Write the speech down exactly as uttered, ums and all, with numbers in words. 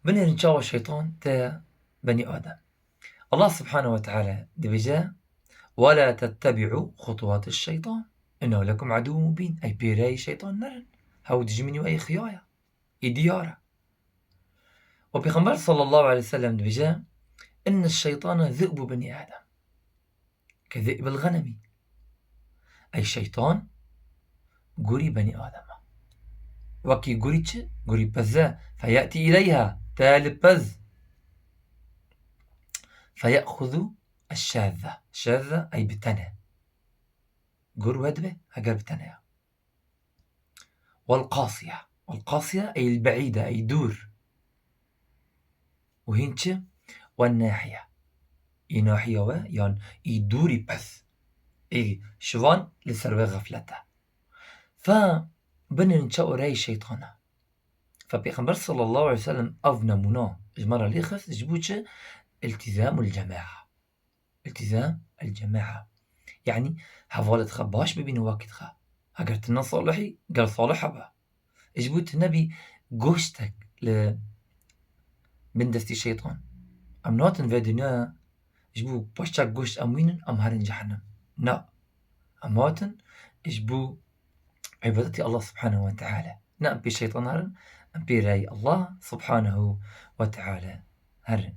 Binêrin çawa şeytan tê benî Adem. Allah Subhanahu ve Teala dibêje: "Ve la tettebi'u xutuwatiş şeytan. Innehu lekum aduwwun mubîn." Ey pêreyê şeytan nerin. Hew dijminî we ey xiya ye. Ê diyar e. Û Pêxember sallallahu aleyhi ve sellem dibêje: "Inne şeytane zi'bu benî Adem. Ke zi'bil ghanemî." Ey şeytan gurî benî Adem e. Wekî gurî çi? Gurî pez e. Feye'tî ileyha. Tê li pez. Feye'xuzu eşşazze. Şazze ey bi tene. Gur wedibe, heger bi tene ya. Wel qasiye. Wel qasiye ey el be'îde, ey dûr. Û hîn çi? Wen nahiye. Ê nahiye we, yan ê dûrî pez. Ê şivan li ser wê xeflet e. Fe binêrin çawa reyê şeytan e. Fe Pêxember sallallahu aleyhi ve sellem ev nemûna ji me re lê xist, ji bo çi? İltizamul cema'a. İltizam el cema'a. Yanî hevalê dixe baş bibîne wekî dixe. Heger tu ne salihî, gel salih hebe. Ji bo tu nebî goştek li bin destî şeytan. Em natin vê dinya ji bo paşçek goşt em wînin, em herin cehennem. Na. Em hatin ji bo îbadetî Allah Subhanahu ve Teala. Ne em pê şeytan herin, em pê reyê Allah Subhanahu ve Teala herin.